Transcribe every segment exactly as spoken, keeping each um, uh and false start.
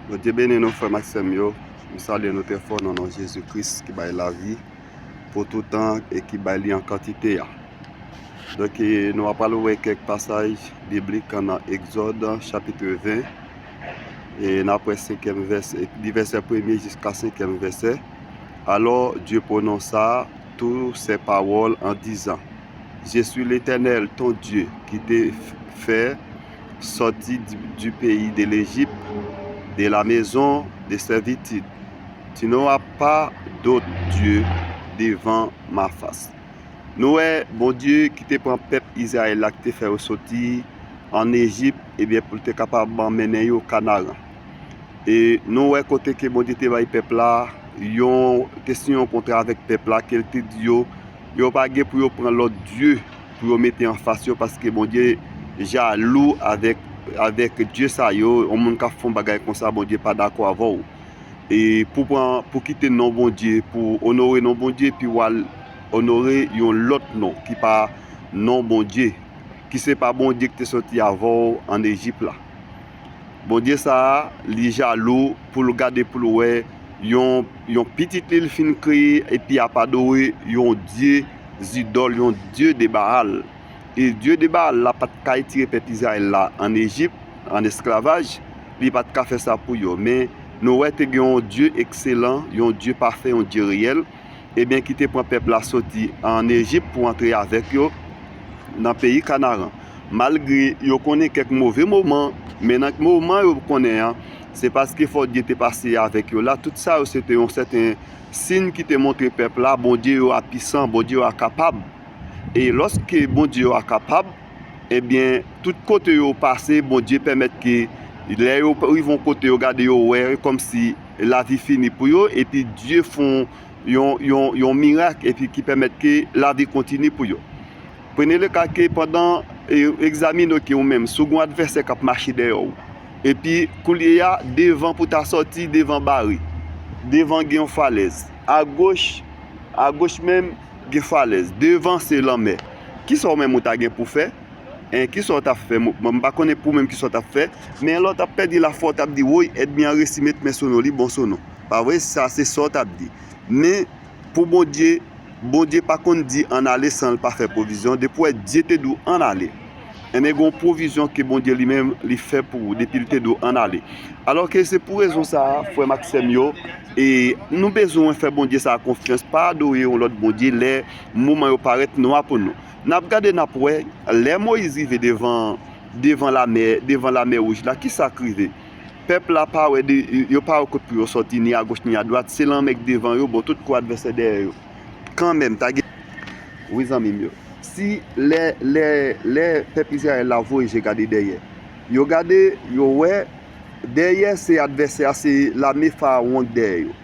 Bondye beni nou, frè m ak sè m yo. M salye nou trè fò nan non Jezi Kris ki bay lavi pou toutan e ki bay li an kantite a. Donk, e, nou ap pral wè kèk pasaj biblik nan Egzòd, chapit ven, e n ap wè senkyèm vèsè, di vèsè premye jiska senkyèm vèsè. Alors Dieu prononça toutes ces paroles en disant, Je suis l'Éternel, ton Dieu, qui te fait sortir du, du pays de l'Égypte, de la maison de servitude. Tu n'auras pas d'autre Dieu devant ma face. Nou wè Bondye ki te pran pèp Izrayèl la, ki te fè yo soti ann Ejip, ebyen, pou l te kapab mennen yo Kanaran. E nou wè kote ke Bondye te bay pèp la, yon, te siyen yon kontra avèk pèp la, ke l te di yo, yo pa gen pou yo pran lòt dye pou yo mete anfas yo, paske Bondye jalou avèk, avèk dye sa yo. Yon moun k ap fè yon bagay konsa, Bondye pa dakò avè w. E pou pran, pou kite non Bondye, pou onore non Bondye, epi w al onore yon lòt non ki pa non Bondye, ki se pa Bondye ki te soti avè w ann Ejip la. Bondye sa a, li jalou pou l gade, pou l wè yon, yon pitit li l fin kreye, epi ap adore yon dye zidòl, yon dye de Baal. E dye de Baal la pa t ka retire pèp Izrayèl la ann Ejip, ann esklavaj, li pa t ka fè sa pou yo. Men nou wè te gen yon Dye ekselan, yon Dye pafè, yon Dye reyèl, ebyen, ki te pran pèp la soti ann Ejip pou antre avèk yo nan peyi Kanaran. Malgre yo konnen kèk move moman, men nan moman yo konnen an, se paske fò Dye te pase avèk yo la. Tout sa yo se te yon sèten siy ki te montre pèp la, Bondye yo a pisan, Bondye yo a kapab. E lòske Bondye yo a kapab, ebyen, tout kote yo pase, Bondye pèmèt ke lè yo rive yon kote, yo gade, yo wè kòmsi lavi fini pou yo, epi Dye fè yon, yon, yon mirak, epi ki pèmèt ke lavi kontinye pou yo. Prenez le cas ke pandan, e, egzamine ke ou menm, si w gen yon advèsè k ap mache dèyè w, epi koulye a, devan pou ta sòti, devan bare, devan gen yon falèz, agoch, agoch menm, gen falèz, devan se lanmè. Kisa w menm ou ta gen pou fè? En, kisa w t ap fè? Bon, m pa konnen pou w menm kisa w t ap fè, men lè w t ap pèdi lafwa, w t ap di, woy, ènmi an resi met men sou nou, li bon sou nou. Pa vre? Sa se sa w t ap di. Men, pou Bondye, Bondye pa konn di ann ale san l pa fè pwovizyon. Depi w wè Dye te di w ann ale, enben, gen yon pwovizyon ke Bondye li menm, li fè pou ou depi l te di w ann ale. Alòske se pou rezon sa a, frè m ak sè m yo, e nou bezwen fè Bondye sa a konfyans, pa adore yon lòt bondye lè moman yo parèt nwa pou nou. N ap gade, n ap wè, lè Moyiz rive devan, devan lamè, devan lamè wouj la, kisa k rive? Pèp la pa wè de, yo pa wè kot pou yo sòti, ni agoch ni adwat, se lanmè k devan yo, bon, tout kou advèsè dèyè yo. Kanmenm, ta gen, wi, zanmi m yo. Si lè, lè, lè pèp Izrayèl la voye je gade dèyè, yo gade, yo wè, dèyè se advèsè a, se lame Farawon k dèyè yo.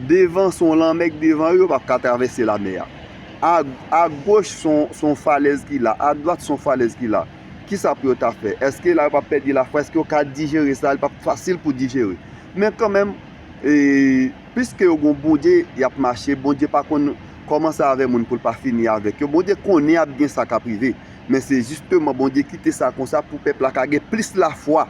Devan se yon lanmè k devan yo, yo p ap ka travèse lamè a. A, agoch se yon, se yon falèz ki la, adwat se yon falèz ki la. Kisa pou yo ta fè? Èske la yo p ap pèdi lafwa? Èske yo ka dijere sa? Li p ap fasil pou dijere. Men kanmenm, e, piske yo gen yon Bondye y ap mache, Bondye pa konn kòmanse avè moun pou l pa fini avèk yo. Bondye konnen ap gen sa k ap rive. Men se jisteman Bondye kite sa konsa pou pèp la ka gen plis lafwa.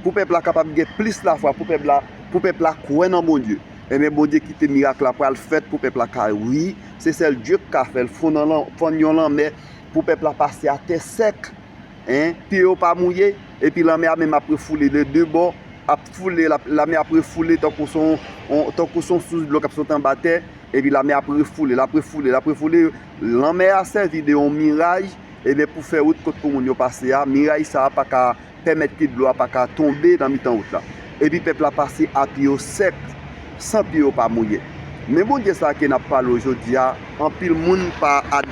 Pou pèp la kapab gen plis lafwa, pou pèp la, pou pèp la kwè nan Bondye. Ebyen, Bondye kite mirak la pral fèt pou pèp la ka, wi, se sèl Dye k ka fè l, fonn nan lan-, fonn yon lanmè pou pèp la pase atè sèk, en, pye yo pa mouye, epi lanmè a menm ap refoule de de bò, ap foule, l ap, lanmè ap refoule tankou se yon, yon, tankou se yon sous dlo k ap sot anba tè, epi lanmè ap refoule, l ap refoule, l ap refoule. Lanmè a sèvi de yon miraj, ebyen, pou fè wout kot pou moun yo pase a. Miraj sa a pa ka pèmèt ke dlo a pa ka tonbe nan mitan wout la. Epi pèp la pase a pye yo sèk, san pye yo pa mouye. Men Bondye sa a ke n ap pale w jodi a, anpil moun pa ad-,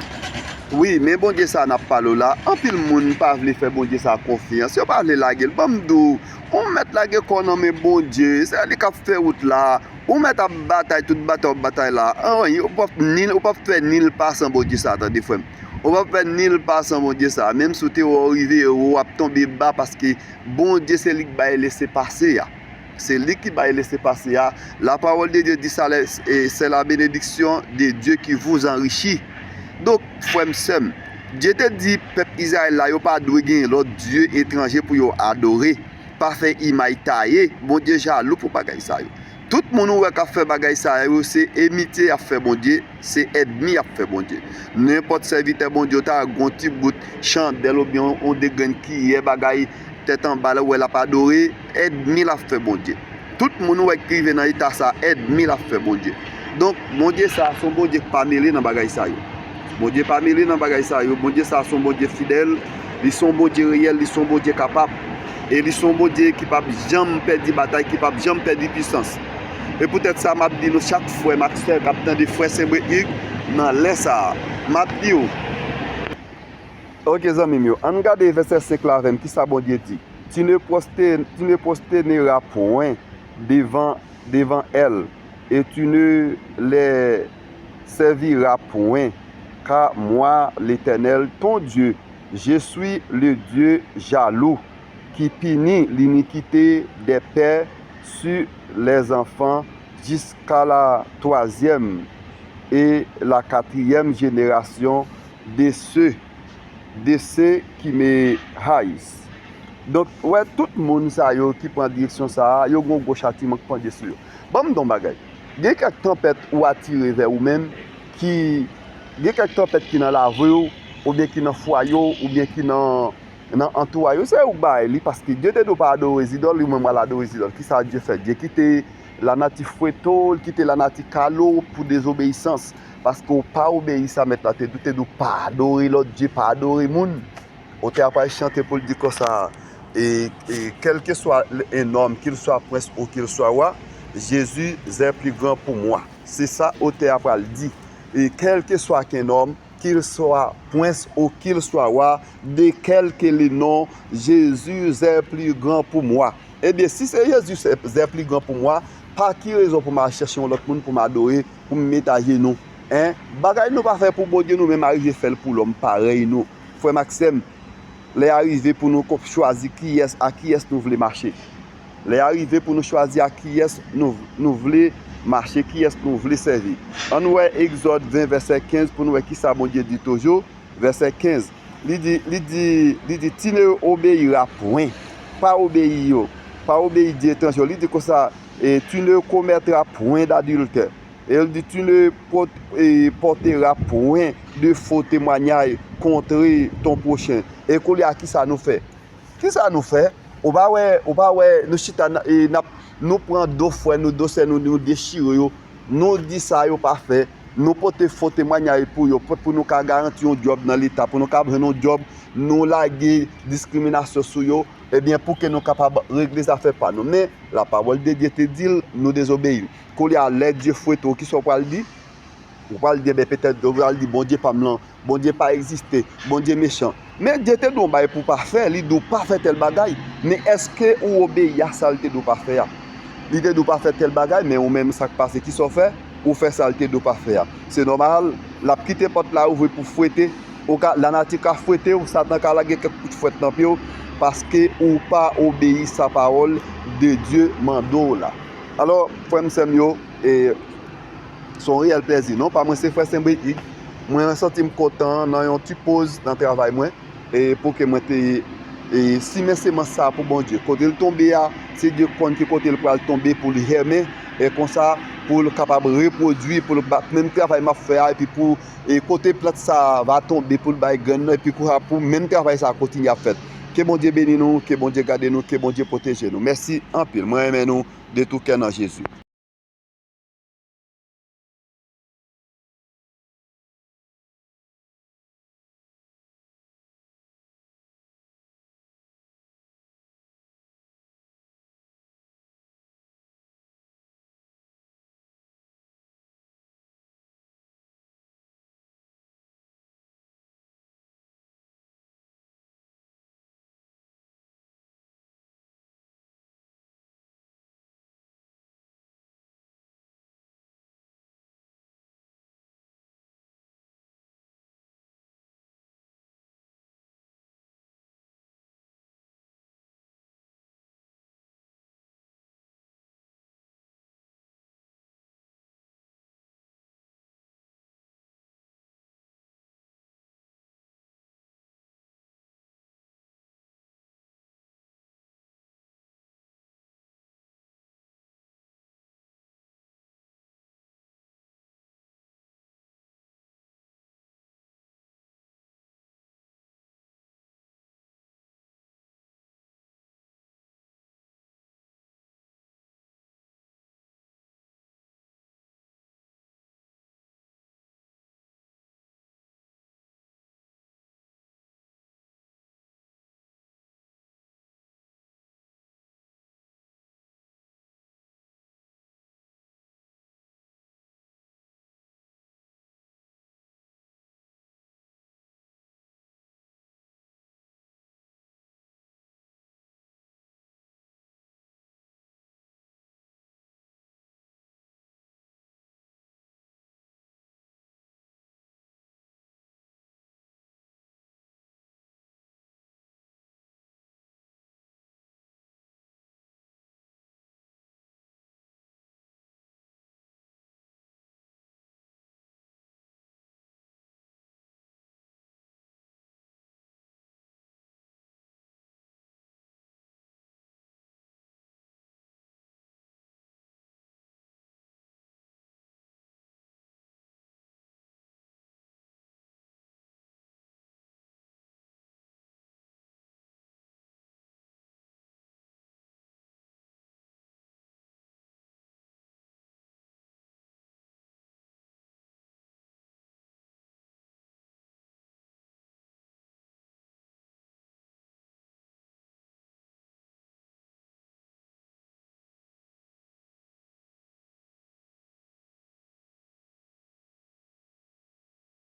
wi, men Bondye sa a n ap pale w la, anpil moun pa vle fè Bondye sa a konfyans. Yo pa vle lage l. Ban m di w, ou mèt lage kò w nan men Bondye. Se li k ap fè wout la. Ou mèt ap batay, tout batay w ap batay la. Anyen, ou p ap ni, ou p ap fè ni l pa san Bondye sa a, tande, frè m. Ou p ap fè ni l pa san Bondye sa a. Menm si w te wè w rive wo, w ap tonbe ba, paske Bondye se li k bay lese pase a. Se li ki bay lese pase a. La parole de Dieu dit ça, c'est la bénédiction de Dieu qui vous enrichit. Donk, frè m, sè m, Dye te di pèp Izrayèl la, yo pa dwe gen lòt dye etranje pou yo adore. pa fè imaj taye. Bondye jalou pou bagay sa yo. Tout moun ou wè k ap fè bagay sa yo, se enmitye y ap fè Bondye, se ènmi y ap fè Bondye. Nenpòt sèvitè Bondye w ta gon ti bout chandèl oubyen yon de grenn kiyè bagay tèt anba la, ou wè l ap adore, ènmi l ap fè Bondye. Tout moun ou wè ki rive nan eta sa, ènmi l ap fè Bondye. Donk, Bondye sa a se yon Bondye k pa mele nan bagay sa yo. Bondye pa mele nan bagay sa yo. Bondye sa a se yon Bondye fidèl, li se yon Bondye reyèl, li se yon Bondye kapab. E li se yon Bondye ki p ap janm pèdi batay, ki p ap janm pèdi pisans. E poutèt sa, m ap di nou chak frè m ak sè k ap tande frè Sen Bretnik nan lè sa a. M ap di w, oke, zanmi m yo, ann gade vèsè senk la avè m, kisa Bondye di? Tu ne prosterneras point devant, devant elle, et tu ne les serviras point, car moi, l'Éternel, ton Dieu, je suis le Dieu jaloux, qui punit l'iniquité des pères sur les enfants jusqu'à la troisième et la quatrième génération de ceux, de ceux qui me haïssent. Donk, ou wè, tout moun sa yo ki pran direksyon sa a, yo gon gwo chatiman k pandye sou yo. Ban m di w yon bagay. Gen kèk tanpèt ou atire vè ou menm, ki, gen kèk tanpèt ki nan lavi w, oubyen ki nan fwaye w, oubyen ki nan, nan antouray ou, se ou k bay li, paske Dye te di w pa adore zidòl, li menm w al adore zidòl. Kisa Dye fè? Dye kite lanati fwete w, li kite lanati kale w pou dezobeyisans. Paske w pa obeyi sa mèt la te di w, te di w pa adore lòt dye, pa adore moun. Otè a pral chante pou l di konsa, e, e, quel que soit un homme, qu'il soit prince ou qu'il soit roi, Jésus est plus grand pour moi. Se sa otè a pral di. E quel que soit qu'un homme, qu'il soit prince ou qu'il soit roi, de quel que le nom, Jésus est plus grand pour moi. Ebyen, si se Jezi se, se pli gran pou mwen, pa ki rezon pou m al chèche yon lòt moun pou m adore, pou m met ajenou? Hein? Bagay nou pa fè pou Bondye, nou menm arive fè l pou lòm parèy nou. Frè m ak sè m, lè a rive pou nou ko-, chwazi kiyès, a kiyès nou vle mache. Lè a rive pou nou chwazi a kiyès nou, nou vle mache, kiyès nou vle sèvi. Ann wè Egzòd ven, vèsè kenz, pou nou wè kisa Bondye di toujou. Vèsè kenz, li di, li di, li di, tu ne obéiras point. Pa obeyi yo. Pa obeyi dye etranje yo. Li di konsa, e, tu ne commettras point d'adultère. E li di, tu ne pot-, e, porteras point de faux témoignages contre ton prochain. E koulye a, kisa nou fè? Kisa nou fè? Ou pa wè, ou pa wè, nou chita, n-, e, n ap, nou pran do frè nou, do sè nou, nou dechire yo. Nou di sa yo pa fè. Nou pote fo temwayaj pou yo, pou, pou nou ka garanti yon djòb nan Leta, pou nou ka jwenn yon djòb, nou lage diskriminasyon sou yo. Ebyen, pou ke nou kapab regle zafè pa nou. Men, lapawòl de Dye te di l, nou dezobeyi. Koulye a, lè Dye fwete w, kisa w pral di? Ou pral di, enben, petèt, ou pral di, Bondye pa m lan, Bondye pa egziste, Bondye mechan. Men Dye te di w yon bagay pou w pa fè, li di w pa fè tèl bagay. Men èske ou obeyi a sa l te di w pa fè a? Li te di w pa fè tèl bagay, men ou menm sa k pase, kisa w fè? Ou fè sa l te di w pa fè a. Se nòmal, l ap kite pòt la ouvri pou fwete. Ou ka, lanati ka fwete w, Satan ka lage kèk kout fwèt nan pye w, paske ou pa obeyi sa pawòl de Dye mande w la. Alò, frè m, sè m yo, e, se yon reyèl plèzi, non? Pa mwen, se frè Senbrik Ig. Mwen santi m kontan nan yon ti poz nan travay mwen, e, pou ke mwen te, e, simen semans sa a pou Bondye. Kote l tonbe a, se Dye k konn ki kote l pral tonbe pou l jèmen, e konsa, pou l kapab repwodui, pou l bat menm travay m ap fè a, epi pou, e, kote plant sa a va tonbe, pou l bay grenn nan, epi konsa, pou menm travay sa a kontinye ap fèt. Ke Bondye beni nou, ke Bondye gade nou, ke Bondye pwoteje nou. Mèsi anpil. Mwen renmen nou de tou kè nan Jezi.